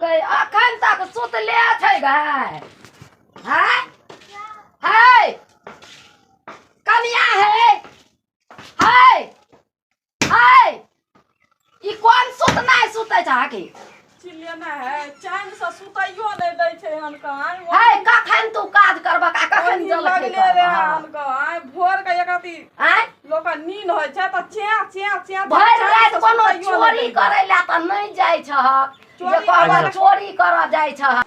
गै अखन तक सुतले छै गै। हैं है कनिया है है है ई कोन सुतनाइ सुतै छ की चिल्लेना है चैन से सुतैयो नहि दै छै हन कहाँ। है कखन तू काज करबक आ कखन जल लगले रहे हन कहाँ भोर के एक अथी आँय लोक नींद होइ छै तऽ चें चें चें। भरि राति कोनो चोरी करै लए तऽ नहि जाइ छहक जे कहबह चोरी करऽ जाइ छहक।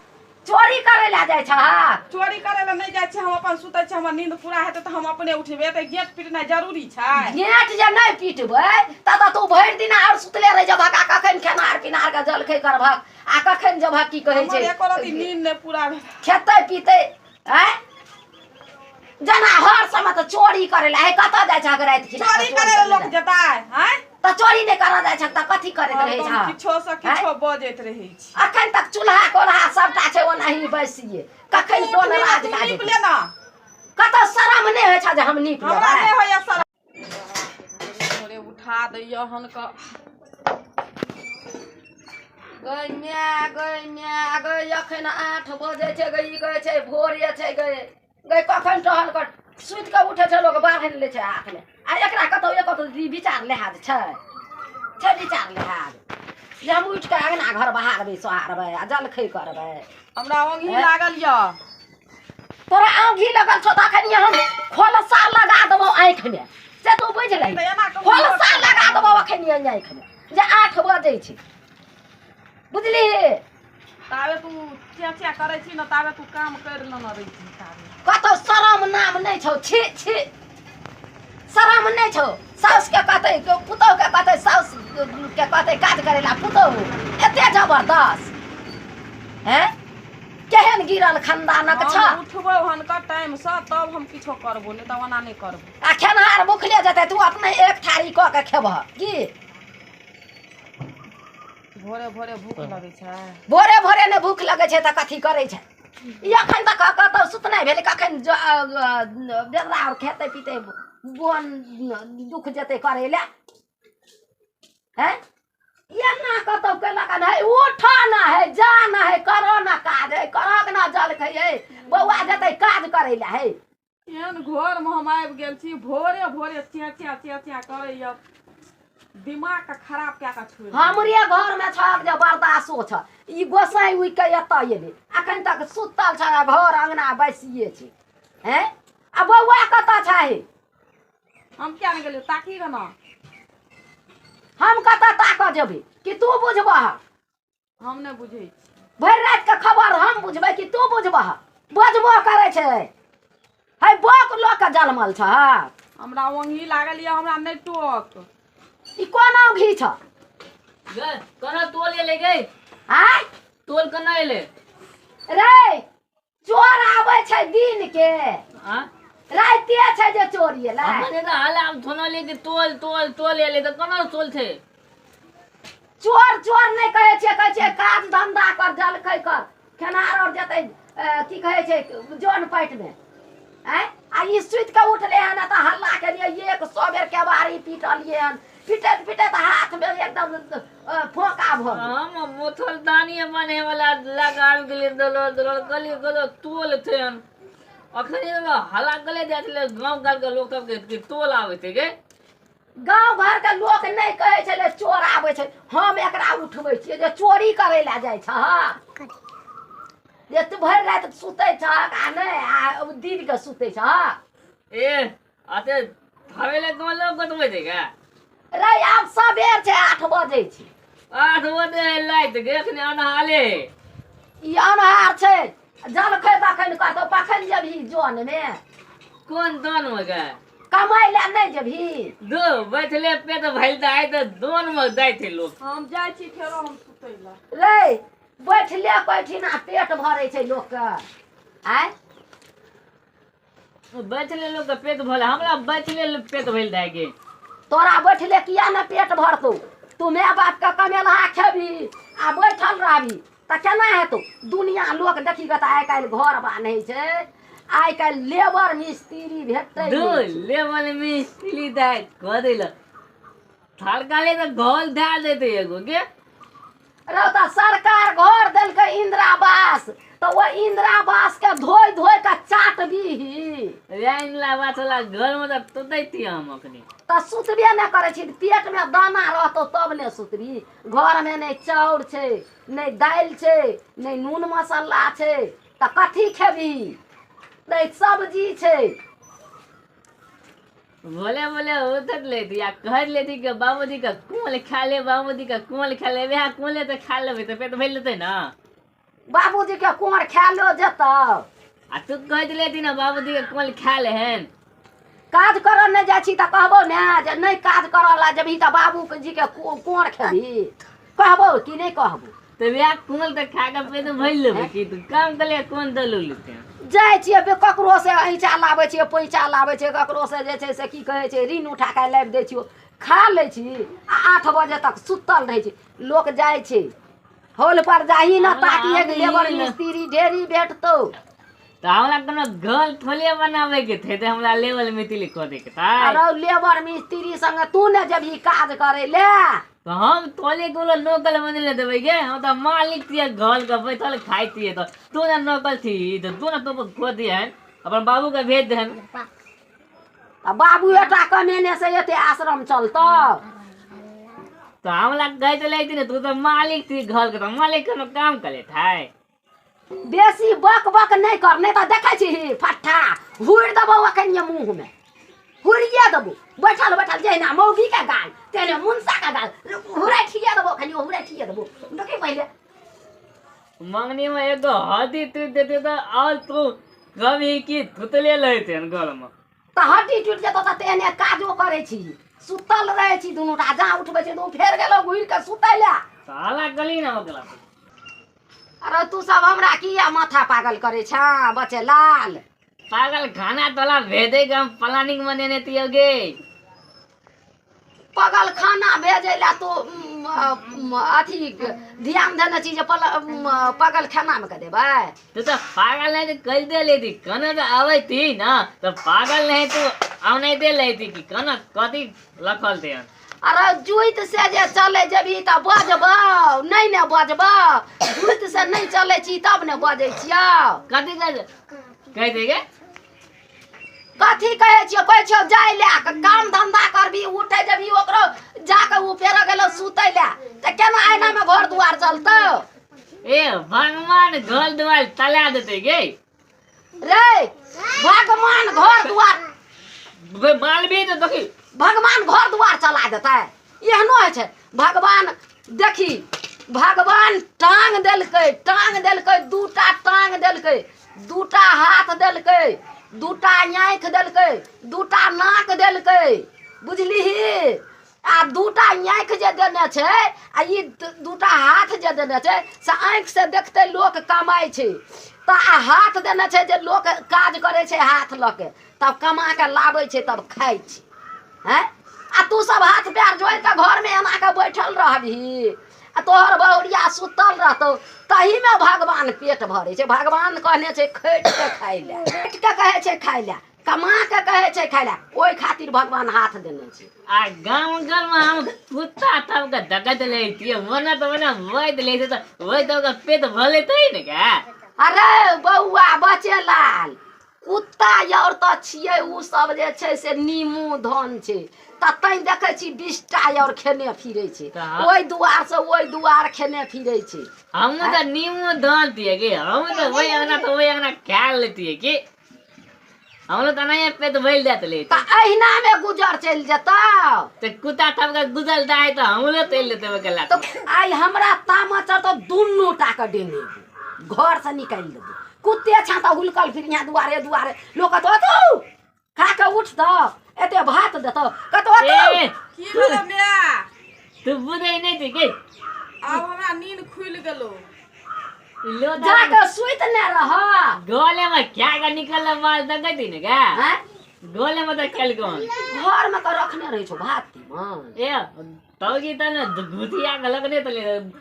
चोरी करै लए जाइ छहक? चोरी करै लए नहि जाइ छी, हम अपन सुतै छी। हमर नींद पूरा हेतै तऽ हम अपने उठबै। तऽ गेट पिटनाइ जरूरी छै? गेट जे नहि पिटबै तऽ तू भरि दिन आओर सुतले रहि जेबहक आ कखन खेनार पिनार के जलखै करबहक आ कखन जेबहक की कहै हमर छै एको रति नींद नहि पूरा भेल। खेतै पीतै आँय जेना हर समय तऽ चोरी करै लए। हे कतऽ जाइ छहक राति खिना? चोरी करै लए लोक जेतै? आँय तऽ चोरी नहि करऽ जाइ छहक तऽ कथी करैत रहै हरदम छहक? किछो से किछो बजैत रहै छी। अखन तक चूल्हा कोल्हा सबटा छै ओनाही बैसिए। कखन तू कोन उठबी ने, राज तू काज नीप ले ना। कतऽ शरम नहि होइ छ जे हम नीप हमरा लेबै? नहि होइया शरम। भोरे उठा दैया हन क। गै माय गै माय गै, अखन 8 बजै छै गै, ई कहै छै भोरे छै गै। गै कखन टहल कर सुति कऽ उठै छै लोक बाढ़नि लै छै हाथमे आ एकरा कतौ एको विचार लेहाज छै छै विचार लेहाज जे हम उठि कऽ अङ्गना घर बहारबै सोहारबै आ जलखै करबै। हमरा ओंघी लागल यऽ। तोरा औंघी लगल छौ तऽ अखन हम खोलसा लगा देबौ आँखिमे से तू बुझि लही। तऽ एना कहू। खोलसा लगा देबौ अखन आँखिमे जे 8 बजै छै, बुझलिही? ताबे तू चे चे करै छी ने, ताबे तू काम करि लेने रहै छी ताबे। कतौ शरम नाम नहि छौ। छी छी, शरम नहि छौ। साउस के कहतै, पुतहु के कहतै, साउस के कहतै काज करै ला पुतहु एते जबरदस्त हैं। केहन गिरल खानदानक छ। हम उठबौ हनका टाइम से तब हम किछो करबो, नहि तऽ ओना नहि करबो। आ खेनहार भुखले जेतै, तू अपने एक थारी कऽ के खेबह की? भोरे भोरे भूख लगै छै। भोरे भोरे नहि भूख लगै छै तऽ कथी करै छै ई? अखन तक कतौ सुतनाइ भेलै? कखन बेदरा आओर खेतै पीतै, बोन दुख जेतै करै लए? हैं एना कतौ केलक हन? हे उठ ना, हे जा ना, हे करो ना काज, हे करक ना जलखै, हे बौआ जेतै काज करै लए। हे एहन घर मे हम आबि गेल छी, भोरे भोरे चे चे चे चे करैया, दिमाग के खराब कए कऽ छोड़ि देलक। हमरे घर मे छक जे बर्दाश्तो छ। ई गोसाई उगि के एतऽ एलै, अखन तक सुतल छ आ घर अंगना बैसिए छै। हैं आ बौआ कतऽ छै? हम किया नहि गेलियै ताकी गना। हम कतऽ ताकऽ जेबै कि तू बुझबह? हम नहि बुझै छी। भरि राति के खबर हम बुझबै कि तू बुझबह? बजबो करै छै। है बक लऽ के जनमल छ। हमरा ओंघी लागल यऽ, हमरा नहि टोक। ई कोन औंघी छ गै? केना तोल एलै गै? आँय तोल केना एलै रे? चोर आबै छै दिन के आँ राइते छै जे चोर एलै। अखन तऽ हाल आब सुनलियै कि तोल तोल तोल एलै तऽ केना तोल छै? चोर चोर नहि कहै छियै, कहै छियै काज धंधा कर, जलखै कर, खेनार आओर जेतै की कहै छै जन पाटिमे। आँय आ ई सुति कऽ उठलै हन तऽ हल्ला केलियै, 100 बेर केबाड़ी पीटलियै हन, पिटैत पिटैत हाथमे एकदम फोका भऽ गेल। हम मोथलदानी बने वाला लगा गेलियै, दौड़ल दौड़ल कहलियै कहलियै तोल छै हन। अखन हल्ला कले जाइ छलै गाँव घरके लोक सबके कि तोल आबै छै गे। गाँव घरके लोक नहि कहै छलै चोर आबै छै, हम एकरा उठबै छियै जे चोरी करै लए जाइ छहक, जे तू भरि राति सुतै छहक आ नहि आ दिन के सुतै छहक। ए अते थवेले गाँव लोक बतबै छै गे? रे आब सबेर छै, 8 बजै छै। 8 बजे लाइट गे, अखने अन्हारे। ई अन्हार छै, जलखै तखन करतौ, कखन जेबही जनमे? कोन जन मे गे? कमाइ लए नहि जेबही? दो बैठले पेट भरि जाइ तऽ जोन मे जाइ छै लोक। हम जाइ छी फेरो हम सुतै लए। रे बैठले कोइठिना पेट भरै छै लोकके? आँय बैठले लोक के पेट भरल, हमरा बैठले पेट भरि जाइ गे। तोरा बैठले किया ने पेट भरतौ? तू my बाप के कमेलहा खेबही आ बैठल रहबही तऽ केना हेतौ? दुनिया लोक देखी कऽ तऽ आइ काल्हि घर बान्है छै, आइ काल्हि लेबर मिस्त्री भेटै दो नहि छै। लेबर मिस्त्री दाइ कऽ दै लए थरकाले तऽ घोल दए देतै एगो के। रौ तऽ सरकार घर देलकै इंदिरा आवास, तऽ ओ इंदिरा आवास के धोइ धोइ कऽ चाटबीही। वएह इंदिरा आवास वाला घर में तऽ सुतैती हम अखनी। तऽ सुतबे नहि करै छी, पेटमे दाना रहतौ तब ने सुतबी। घरमे नहि चाउर छै, नहि दालि छै, नहि नून मसाला छै, तऽ कथी खेबही? नहि सब्जी छै। बोले बोले उठत लेती आ कह लेती कि बाबूजी का कोल खा ले, बाबूजी का कोल खा ले। वएह कोले तऽ खा लेबै तऽ पेट भरि लेतै ना। बाबूजी के कोर खालो जेतौ। आ तू कह लेती ना बाबूजी के कोल खा ले हन। काज करऽ नहि जाइ छी तऽ कहबौ ने जे नहि काज करऽ ला जेबही तऽ बाबूजी के कोर खेबही, कहबौ कि नहि कहबौ? तऽ वएह कोल तऽ खा कऽ पेट भरि लेबै कि तू काम कऽ ले कोन दलू लेते। जाइ छियै ककरो से ऐंचा लाबै छियै, पैंचा लाबै छियै, ककरो से जे छै से की कहै छै ऋण उठा कऽ लाबि दै छियौ, खा लै छी आ 8 बजे तक सुतल रहै छी। लोक जाइ छै हॉल पर, जाही ने ताकि एक लेबर मिस्त्री ढेरी भेटतौ। तऽ हमरा कोनो घर थोड़े बनाबै के थे तऽ हमरा लेवल मिस्त्री कऽ दै के था। अरे लेबर मिस्त्री संगे तू ने जेबही काज करै ले। तऽ हम थोड़े कोनो नौकर बनेले देबै गे, हम तऽ मालिक छियै घर के, बैठल खाइ छियै। तऽ तू ने नौकर छी तऽ तू ने तो खो दिहन, अपन बाबू के भेज दहन। आ बाबू एटा कमेने से एते आश्रम चलतौ? तऽ हमरा कहै चलै ने तू तऽ मालिक छी घर के, तऽ मालिक कोनो काम करे था। बेसी बक बक नहि कर, नहि तऽ देखै छी फट्ठा हुरि देबौ अखन ये मुँह मे, हुरिये देबौ। बैठल बैठल जहिना मौगी के गाल तेहने मुनसा के गाल हुरैठिये देबौ अखन, हुरैठिये देबौ। देखी पहिले मंगनी में एगो हड्डी टूट देते तऽ और तू कभी की थुतले रहते घर में। तऽ हड्डी टूटि जेतौ तऽ तेहने काजो करै छी, सुतल रहै छी दुनू टा, जहाँ उठबै छी तऽ फेर गेलौ घुरि कऽ सुतै लए। साला गली ना ओकरा। अरे तू सब हमरा किया माथा पागल करै छह बचे लाल? पागल खाना तोला भेजै के हम प्लानिंग बनेने तियो गे। पागल खाना भेजै लए तू अथी ध्यान देने छी जे पागल खाना मे के देबै? तू तऽ पागल नहीं तऽ कहि दे लेती कना तऽ आबै थी ना, तऽ पागल नहीं तू आने दे लेती कि कना कथी लखल थे। अरे जुइत से जे चलै जेबही तऽ बजबौ नहि ने बजबौ, जुइत से नहि चलै छी तब ने बजै छियौ। कथी कहि दे गे? कथी कहै छियौ? कहै छियौ जाय लए कऽ काम धंधा करबी, उठै जेबही ओकरो जाके ओ फेर गेलौ सुतै लए, तऽ केना एनामे घर दुआर चलतौ? ए भगवान घर दुआर चला देतै गे। रे भगवान घर दुआर मालबी तऽ देखी भगवान घर दुआर चला देतै? एहनो होइ छै भगवान? देखी भगवान टांग देलकै, टांग देलकै, दूटा टांग देलकै, दूटा हाथ देलकै, दूटा आँखि देलकै, दूटा नाक देलकै, बुझलिही? आ दूटा आँखि जे देने छै आ ई दूटा हाथ जे देने छै से आँखि से देखतै लोक कमाइ छै तऽ, आ हाथ देने छै जे लोक काज करै छै हाथ लऽ के, तब कमा के लाबै छै तब खाइ छै। हैं, आ तू सब हाथ पैर जोड़ि कऽ घरमे एना कऽ बैठल रहबही आ तोहर बहुरिया सुतल रहतौ, तहीमे भगवान पेट भरै छै? भगवान कहने छै खटि कऽ खाइ लए, खटि कऽ कहै छै खाइ लए, कमा कऽ कहै छै खाइ लए, ओहि खातिर भगवान हाथ देने छै। आ गाँव घर में हम कुत्ता सबके देखैत रहै छियै, ओना तऽ ओना वैद लै छै तऽ वैद सबके पेट भरेतै ने गे। अरे बौआ बचे लाल, कुत्ता और तऽ छियै ओ सब जे छै से नीमू धन छै, तऽ तैं देखै छी 20टा और खेने फिरै छै, ओहि दुआर से ओहि दुआर खेने फिरै छै। हमहूँ तऽ नीमू धन छियै कि हमहूँ तऽ ओहि अंगना तऽ ओहि अंगना खा लेतियै कि हमरो तऽ एनाहिए पेट भरि जायत ले। तऽ अहिना मे गुजर चलि जेतौ। तऽ कुत्ता सबके गुजर जाइ तऽ हमरो चलि जेतै ओकर। तऽ आइ हमरा तामा चढ़तौ, दुनू टा के डेंगे घर से निकालि देबौ। कुत्ते छा तऽ हुलकल फिर यहाँ दुआरे दुआरे, लोक कहतौ तू खा के उठ तऽ एते भात देतौ, कहतौ। ए की भेलो माय? तू बुझै नहि छी की? आब हमरा नींद खुलि गेलो। लो जाके सुति ने रह। गले में क्या का निकल बाल देखै थी ने क्या? आँय? गले में तऽ खेल कौन घर में तऽ रखने रहै छौ भात तीमन। ए तब की तऽ ने घुसिया के लगने तऽ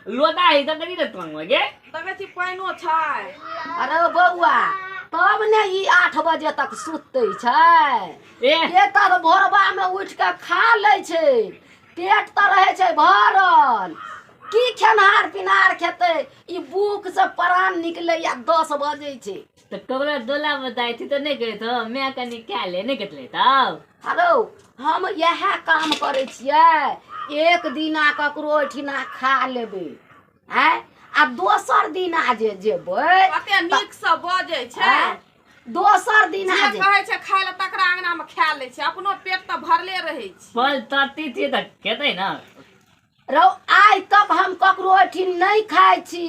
लोटा है तऽ करी ने तंग गे। देखै छी पानिओ छै। अरे बौआ, तब ने ई 8 बजे तक सुतै छै। ए ए तऽ भोरबा में उठि कऽ खा लै छै, पेट तऽ रहै छै भरल। की खेनहार पिनहार खेतै? ई भूख से प्राण निकलैया 10 बजै छै। तऽ ककरो दोला बताइ छी तऽ नहि कहैत हो माय कनि कए ले, नहि कहैत तब। हेलो, हम इएह काम करै छियै, एक दिना ककरो ओहिठिना खा लेबै आँय, आ दोसर दिना जे जेबै कते नीक से बजै छै। आँय, दोसर दिना जे जे कहै छै खाय लए तकरा अंगना मे खा लै छै, अपनो पेट तऽ भरले रहै छै। फल तत्ती छियै तऽ खेतै ने। रौ, आइ तक हम ककरो ओहिठिन नहि खाइ छी,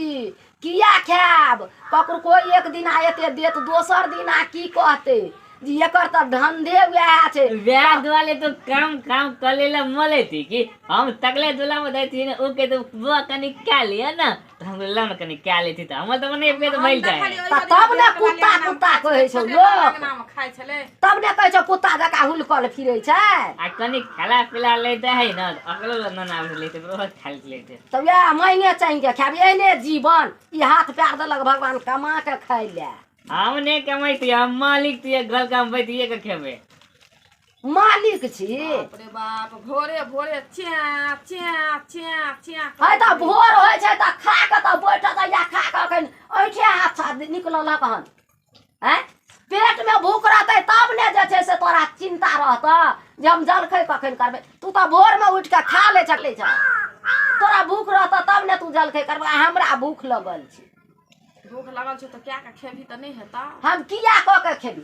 किया खायब? ककरो कोइ एक दिना एते देत, दोसर दिना की कहतै जे एकर तऽ धंधे वएह छै। वएह दुआरे तो काम काम कर ले मले थी कि हम तकले दुला में दै थी ने, ओ के तो बुआ कनि कए लिअ ने, तऽ हम ला ने कनि कए लेती तऽ हमर तऽ मने पेट भरि जाइ। तऽ तब ने कुत्ता कुत्ता कहै छौ लोक। अंगना मे खाइ छलै। तब ने कहै छौ कुत्ता जकाँ हुलकल फिरै छै। आ कनि खेला पिला लैते है ने, अकलो लग ना आबै लेते, रोज खा लेते। तऽ वएह मांगे चाहि के खायब, एहने जीवन ई हाथ पैर देलक भगवान कमा के खाइ लए। हम नहि कमैती, हम मालिक छियै, घर कमबैतियै के खेबै। मालिक छी। बाप रे बाप, भोरे भोरे च्या च्या च्या च्या। है तऽ भोर होइ छै तऽ खा के तऽ बैठत, या खा के अखन ऐठे हाथ निकललक हन। आँय, पेट मे भूख रहतै तब ने जे छै से तोरा चिन्ता रहतऽ जे हम जलखै कखन करबै। तू तऽ भोर मे उठि कऽ खा लै छलै छ, तोरा भूख रहतऽ तब ने तू जलखै करबै। आ हमरा भूख लगल छै। भूख लगल छौ तऽ क्या के खेबही तऽ नहि हेतऽ। हम किया कऽ के खेबी?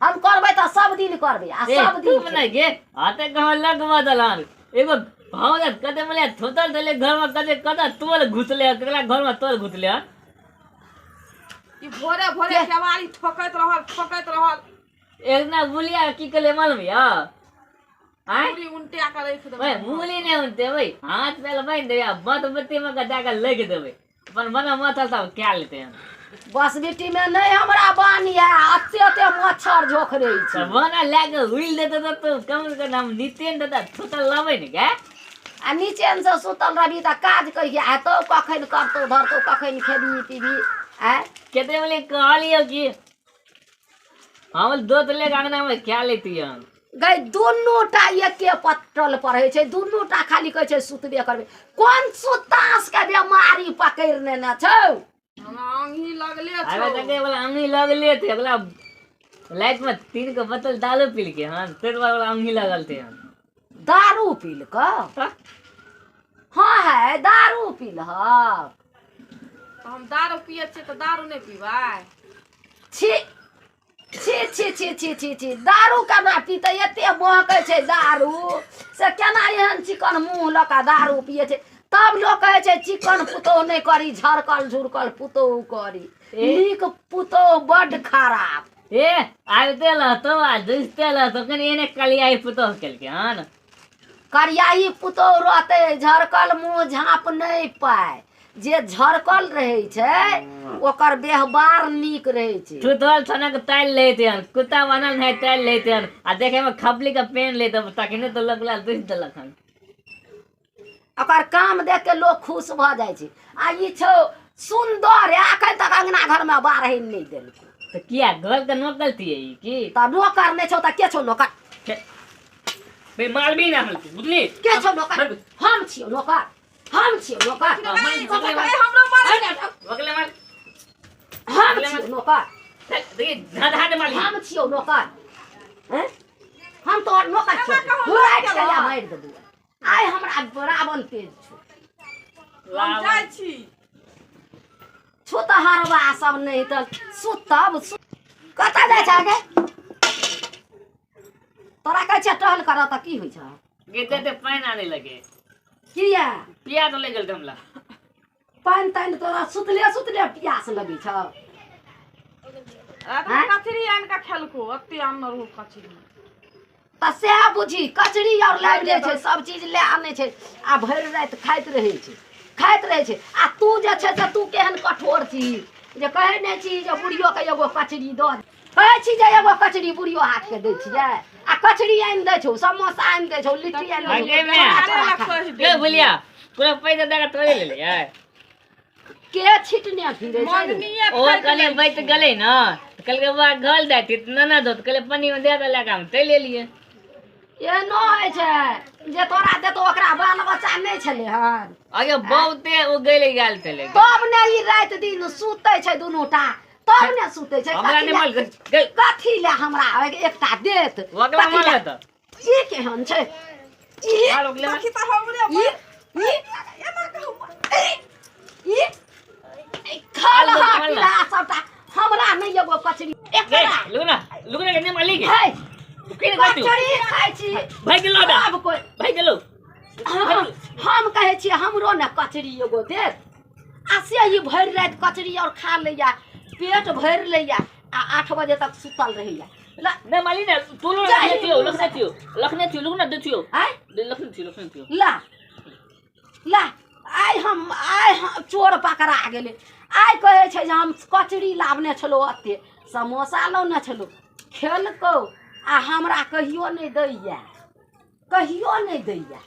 हम करबै तऽ सब दिन करबै आ ए सब दिन तू नहि गे हाथे कहाँ लग बदलन एगो भाव कते मले थोतल देले घर में, कते कते तोल घुसले, ककरा घर में तोल घुसले। ई भोरे भोरे केवाड़ी ठोकैत रहल, ठोकैत रहल। एक ना बुलिया की कले मालूम या आय पूरी उनटा के राखि देबै। ओए मूली नहि उनते, ओए हाथ पैर बान्हि देबै आ बत बत्ती में के जाके लग देबै, अपन मना माथल तब कए लेतै। हम बस बिट्टी में नहि हमरा बानी है, अते अते मच्छर झोक रहे छै। तऽ बना लए के हुइल देतै तऽ तू कम से कम हम नीचे ने देतै, थोतल लबै ने गे। आ नीचे से सुतल रहबी तऽ काज कहिया हेतौ, कखन करतौ धरतौ, कखन खेबही पीबही? आँय, कते बोले कहलियौ कि हम दोस्त ले अंगना में खा लेती हम। गई दुनू टा एके पट्टल पर होइ छै, दुनू टा खाली कहै छै सुतबे करबै। कोन सुतास के बेमारी पकड़ि नेने छौ? हमरा आंगी लगले अरे छौ। तके वाला अंगी लगले थे, अगला लाइट में 3 के बोतल दारू पी के हन, ताहि दुआरे वाला अंगी लगल थे हन। दारू पी कऽ? हाँ है, दारू पीलहक? तऽ हम दारू पियै छियै तऽ दारू नहि पीबै? छी छी छी छी छी छी छी, दारू केना पीतै? एते महकै छै दारू से केना एहन चिकन मुँह लऽ कऽ दारू पियै छै? तब लोक कहै छै चिकन पुतोहु नहि करी, झरकल झुरकल पुतोहु करी। नीक पुतोहु बड्ड खराब। ए आबिते रहतो आ दुसते रहतो, कनि एने कलियाई पुतोह केलकै हन। करियाई पुतोहु रहतै, झरकल मुँह झाँप नहि पाय। जे झरकल रहै छै ओकर व्यवहार नीक रहै छै। थुथल छनक तालि लैते हन, कुत्ता बनल है तालि लैते हन, आ देखे में खपली के पेन लेते तखने तो लगला दुसि देलक हन। ओकर काम देख के लोक खुश भऽ जाइ छै। आ ई छौ सुन्दर, एखन तक अंगना घर में बाढ़ि नहि देलकौ। तऽ किया घर के नौकर थिए ई की? तऽ नौकर नहि छौ तऽ के छौ नौकर? बे मारबी ना हम, बुझली? के छौ नौकर? हम छियौ नौकर, हम छियौ नौकर, हमरो मारै। बगले मार। हम छियौ नौकर। देखी धधा दे मारी। हम छियौ नौकर। हैं, हम तोहर नौकर छियौ? घुराटि के या मारि देबौ आइ, हमरा रावण तेज छौ। हम जाइ छी। छुतहरवा सब नहि तऽ सुतब। कतऽ जाइ छै गे? तोरा कहै छियै टहल करऽ तऽ की होइ छै? गे ते पानि आने लगे। किया? पिया तो ले गेल हमरा। पानि तानि तोरा सुतले सुतले प्यास लगै छौ? रातिमे कचरी आनि कऽ खेलको, ओते आनने रहौ कचरी। तऽ सएह बुझी, कचरी आओर लाबि लै छै, सब चीज लए आनै छै आ भरि राति खाइत रहै छै, खाइत रहै छै। आ तू जे छै से तू केहन कठोर छी जे कहै नहि छी जे बुढ़ियोके एगो कचरी दऽ दे। कहै छी जे एगो कचरी बुढ़ियो हाथके दै छियै आ कचरी आनि दै छौ, समोसा आनि दै छौ, लिट्टी आनि दै आगे छौ, में। चोरा चोरा खा। गे बुलिया पूरा पैसा दे के तोरे लेलियै। के छिटने फिरै छै रे? मंगनीये ओ ठकि कने लै बचि छै। गेलै ने तऽ कहलकै बौआ घल दै छी, ना ना दो, तऽ कहलियै पन्नी मे दे देलक, हम चलि एलियै। एहनो होइ छै जे तोरा देतो ओकरा बाल बच्चा नहि छलै हन। अगे बहुते ओ गेले गेल छलै। तब ने ई राति दिन सुतै छै दुनू टा, तब ने सुतै छै। हमरा कथी नहि लए- माल गई। कथी लए हमरा एकटा देत? ओकरा कथी माल लए? तऽ ई केहन छै ई? माल ओकरे माल। देखी तऽ हमरे ई ई ई ई खा माल लहा माल। पिलहा सबटा हमरा नहि एगो कचरी गई एकरा। लुक ना, लुक ना, नहीं माली के है की नहीं करती। कचरी खाइ छी। भाई के लो। सब कोइ भाई के लो। हम कहै छियै हमरो ने कचरी एगो देत, आ से ई भरि राति कचरी और खा लैया, पेट भरि लैया आ 8 बजे तक सुतल रहैया। नहीं माली ना तू लो। जाहि। लखने थियो, लखने थियो, लखने थियो, लुक ना देखियो। आँय? लखने थियो, लखने थियो। ला ला, आइ हम आइ हम चोर पकड़ा गेलै। आइ कहै छै जे हम कचरी लाबने छलहुँ, ओते समोसा लौने छलहुँ, खेलकौ आ हमरा कहियो नहि दैया, कहियो नहि दैया।